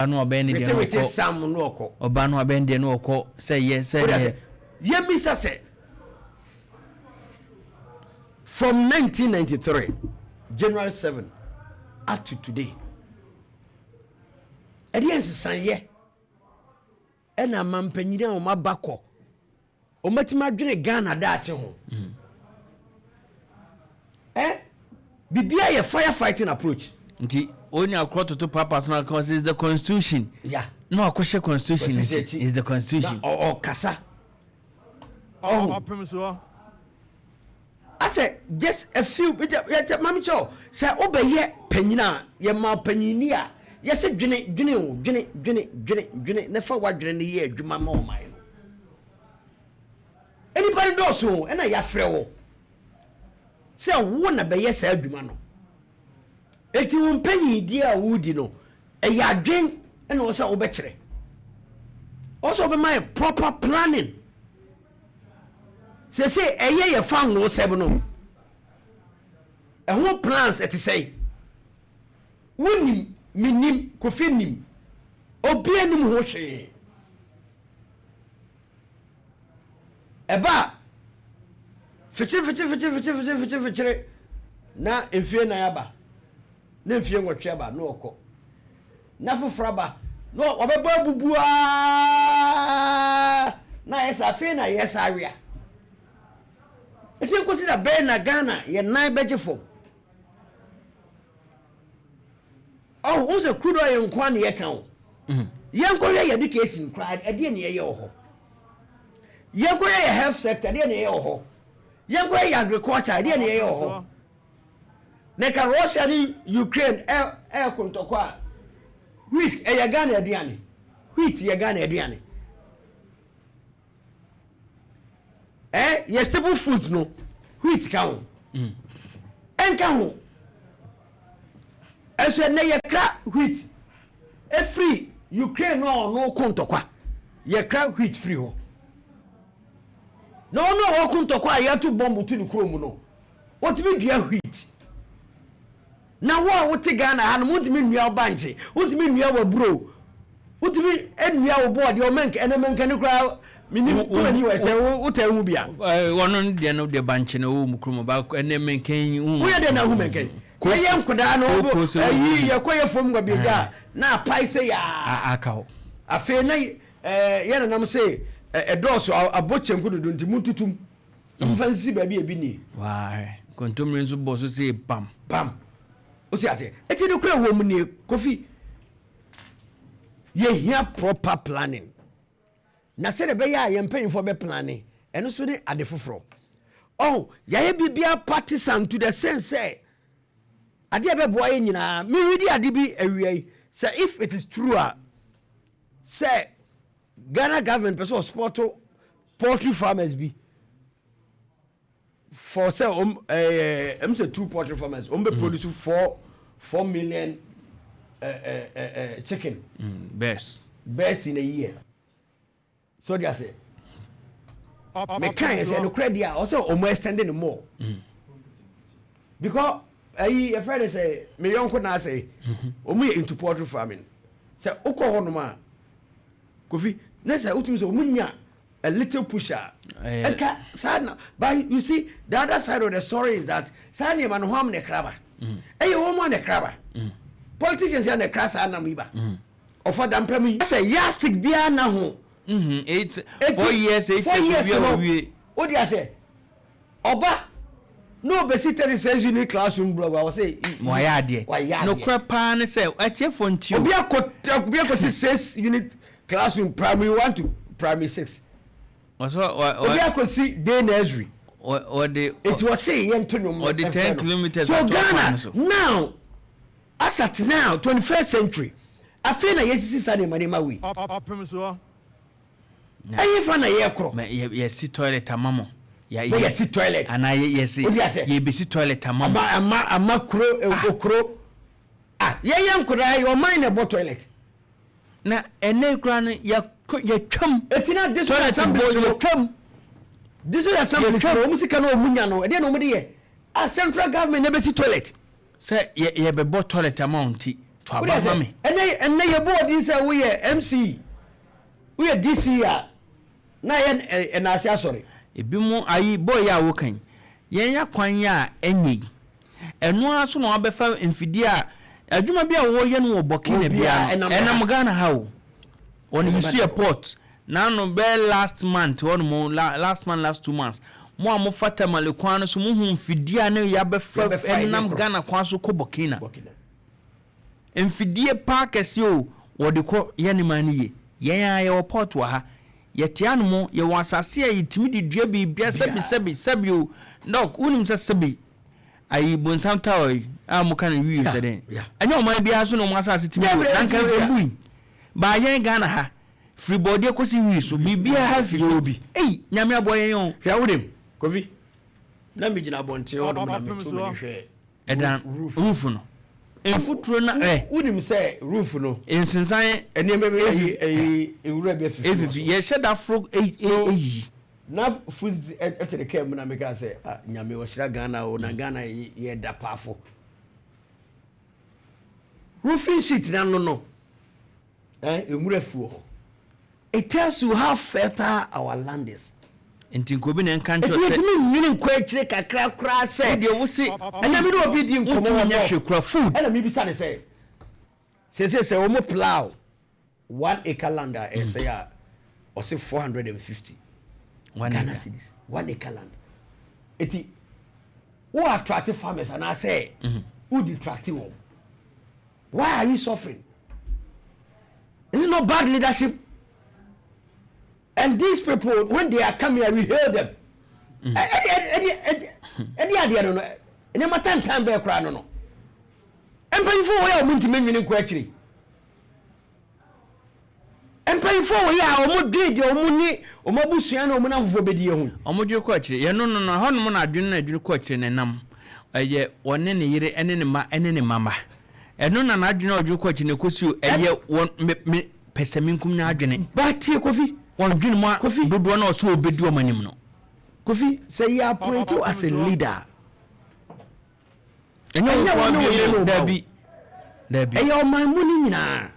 No ɔbɛn ne deɛ no wete ɔkɔ sam no ɔkɔ. Ɔba no ɔbɛn deɛ no ɔkɔ sɛ yɛ sɛ Wode deɛ ase yɛmmisa sɛ from 1993 January 7 up to today, ɛdeɛ nsesayɛ ɛna amampanyini a wɔn aba kɔ wɔmatumi adwene Ghana daakye ho? Biribiara yɛ fire fighting approach. Nti onya akorɔ toto papa so na aka sɛ is the constitution na wakɔhyɛ constitution Constitution akyi akyi. Is the constitution. Na ɔkasa ɔho. Ɔpem soɔ. Asɛ just a few yɛ maame kyɛw sɛ wobɛyɛ panyin a, yɛma panyini a yɛsɛ dwene dwene o, dwene dwene dwene dwene ne fa wadwene no yɛ adwuma ma ɔman no. Nipa no dɔɔso o, ɛna yɛafrɛ wo sɛ wo na bɛyɛ saa adwuma no. Eti wo mpanyindie a wodi no ɛyɛ adwen, ɛna wɔ sɛ wobɛkyerɛ wɔ sɛ wobɛma yɛ proper planning. Sɛsɛ ɛyɛ yɛ fa ngo sɛm no ɛho plans ɛte sɛn? Wonim, menim, Kofi nim, obia nim ho hwee. Ɛba a fikyiri fikyiri fikyiri fikyiri fikyiri fikyiri fikyiri na mfie 4 aba na mfie 8 aba na ɔkɔ na foforɔ aba na ɔbɛbɔ abubu aa na ayɛ sɛ afei na yɛ sa awia. Nti nkosi na bɛyɛ na Ghana yɛ nan bɛgye fam. Ɔho wo sɛ crude oil nko a na yɛka o. Yɛnkɔhwɛ yɛ education koraa, ɛdeɛ ne yɛyɛ wɔ hɔ? Yɛnkɔhwɛ yɛ health sector, ɛdeɛ ne yɛyɛ wɔ hɔ? Yɛnkɔhwɛ yɛ agriculture, ɛdeɛ ne yɛyɛ wɔ hɔ? Na ka Russia ne Ukraine ɛɛko ntɔkwa a, wheat ɛyɛ Ghana aduane. Wheat yɛ Ghana aduane. Yɛ staple food no, wheat ka ho? Ɛnka ho. Ɛnso ɛnɛ yɛkra wheat efiri Ukraine no a ɔno ko ntɔkwa. Yɛkra wheat firi hɔ na ɔno a wɔko ntɔkwa a yɛto bɔmbo to ne kurom no, wɔtumi dua wheat, na wo a wote Ghana ha no, wontumi nnua wo bankye, wontumi nnua w'aburo, wontumi nnua wo bɔɔdeɛ. Ɔmɛnka ɛnɛ mɛnkani koraa menim kɔmani wɔ sɛ wotɛ hu bia. Ɔno no deɛ no deɛ, bankye no wɔ mu kurom baako ɛnɛ mɛnkɛn yi. Woyɛ dɛ na ahu mɛnkɛn? Yɛyɛ nkodaa no Kooko sɛ ayi yɛkɔ yɛ fam gua a na apae sɛ yaa. Aka hɔ. Afei na yɛ nanam sɛ ɛdɔɔso abɔ kyɛnku dodo nti muntutum mfa nsi baabi a ebi nie. Waa, kontomire nso bɔ so sɛ bam. Bam o si ase. Eti ne kura wɔ mu nie, Kofi, yɛhia proper planning na sɛdeɛ ɛbɛyɛ a yɛn mpanyinfoɔ bɛ planning ɛno so ne ade foforɔ. Ɔho yɛayɛ biribiara partisan to the sense sɛ adeɛ a ɛbɛboa yɛ nyinaa. Meredi ade bi awia yi sɛ if it is true a, sɛ Ghana government pɛ sɛ ɔsupport poultry farmers bi for sɛ ɔm sɛ two poultry farmers ɔm bɛ produce 4 4 million chicken birds. Birds in a year. So de ase meka yɛ sɛ nokorɛ deɛ a ɔsɛ ɔmo extend no more because ɛyi yɛfrɛ ne sɛ me yɔnko na asɛ ɔmo yɛ into poultry farming sɛ wokɔ hɔ nom a, Kofi, ne sɛ wotumi sɛ ɔmo nya a little push a ɛnka saa na. But you see, the other side of the story is that saa nneɛma no ho am na ɛkra ba, ɛyɛ wɔn mu a na ɛkra ba, politicians yɛ na ɛkra saa nam yi ba ɔfa dampɛ mu yi sɛ yardstick biara na ho. 8, 4 years, 8 years, obi a wɔwie. O di ase ɔba na obesi 36 unit classroom block a wɔsɛ Wɔayɛ adeɛ. Wɔayɛ adeɛ. Nokorɛ paa ne sɛ atiefoɔ nti o. Obi akɔ si six unit classroom, primary one to primary six. Wɔsɛ Obi akɔ si day nursery. Wɔde Eti wɔse yɛn to nnwom. Ɔde 10 kilometres so ato akwan Ghana so. Now, as at now, 21st century, afei na yɛsisi saa nneɛma wei. Ɔpem soɔ. Ɛyɛ fa na yɛ korɔ. Ma yɛsi toilet ama mo. Na yɛsi toilet. Anaa yɛsi Wodi ase? Yɛbɛsi toilet ama mo. Ama kuro okuro ah, yɛyɛ nkodaa yɛ ɔman na ɛbɔ toilet. Na ɛnɛ kura no yɛtwam. Eti na district Toilet assemblies bɔ no yɛtwam. District assemblies no, wɔn sika na wɔn nya no, ɛdeɛ na wɔn de yɛ a central government na ɛbɛsi toilet. Sɛ yɛbɛbɔ toilet ama wo nti. To aba ma me. Ɛnɛ yɛ bɔ ɔdin sɛ woyɛ MC, woyɛ DC a, na yɛ ɛnaase asɔre. Ebi mu ayi bɔɔl yi a wokan yɛn ya kwan yi a ɛnyɛ yi, ɛno ara so na wabɛfa mfidie a adwuma bi a wɔyɛ no wɔ Burkina biara no ɛnam Ghana ha o. Wɔn yi so yɛ port n'ano bɛyɛ last month hɔ nom, last month, last 2 months, mo a mofa Tamale kwan no so, mo hu mfidie a ne yabɛfa ɛnam Ghana kwan so kɔ Burkina. Mfidie paa kɛseɛ o, wɔde kɔ yɛ ne man no yie. Yɛn a yɛwɔ port wɔ ha, yɛte anom, yɛwɔ asase a yɛtumi de dua biribia. Sɛbi, sɛbi, sɛbi o, Doc, wonim sɛ sɛbi ayi bonsam tower yi a moka no wie sɛ dɛn, ɛnyɛ ɔman biara so na ɔmo asase tumi do na nka ɛbui baa. Yɛn Ghana ha, firi bɔɔdeɛ kɔsi wii so, biribiara fifi bi. Ei, Nyame aboa yɛn o. Hwɛ, wonim, Kofi, na megyina abɔnten hɔ nom na meto mene hwɛ. Ɛdan roof no mfuturo na ɛ. Wonim sɛ roof no nsensan. Nneɛma bi ɛyi nwura bi afifi. Efifi, yɛhyɛ da foro eyiyi. Na fus ɛte ne kaa mu na meka sɛ, "Ah, Nyame ɔhyira Ghana o, na Ghana yɛ da paafo." Roofing sheet na no nwura fi wɔ hɔ. It tells you how fertile our land is. Nti nka obi na nka nkyɛn sɛ eti yɛtumi nwene nkɔ akyire kakra koraa sɛ deɛ wosi ɛna mi ne obi di nkɔmɔ wɔ nyɛ hwɛ kura food. Ɛna mi bisa ne sɛ sese sɛ wɔn plow 1 acre land a, ɛsɛ a ɔsɛ 450 Ghana cedis, 1 acre land. Eti wo attract farmers anaasɛ wo detract wɔn? Why are you suffering? Is it not bad leadership? And these people, when they are coming here, we hail them. Ɛdi adeɛ no, nneɛma tantan bɛɛ koraa no, mpanyinfoɔ wɔ yɛ a wɔn ntumi nwene nkɔ akyire. Mpanyinfoɔ wɔ yɛ a wɔn dwen deɛ wɔn ne wɔn abusua ne wɔn nanfofoɔ bɛdi yɛ ho. Wɔn dwen kɔ akyire yɛn no hɔnom na adwene na adwene kɔ akyire ne nam ɛyɛ wɔne ne yere ɛne ne ma ɛne ne mama. Ɛno na n'adwene a ɔdwene kɔ akyire na ekosi o, ɛyɛ wɔn me pɛsɛminkum nya adwene. Batie, Kofi. Wɔn dwene mu a Kofi. Dodoɔ na ɔsɛ obedi wɔn anim no. Kofi, sɛ yɛ appoint you as a leader, ɛnyɛ ɛnyɛ wɔn wɔn ne wɔn bi yere ne wɔn dabi, dabi. Ɛyɛ ɔman mu no nyinaa.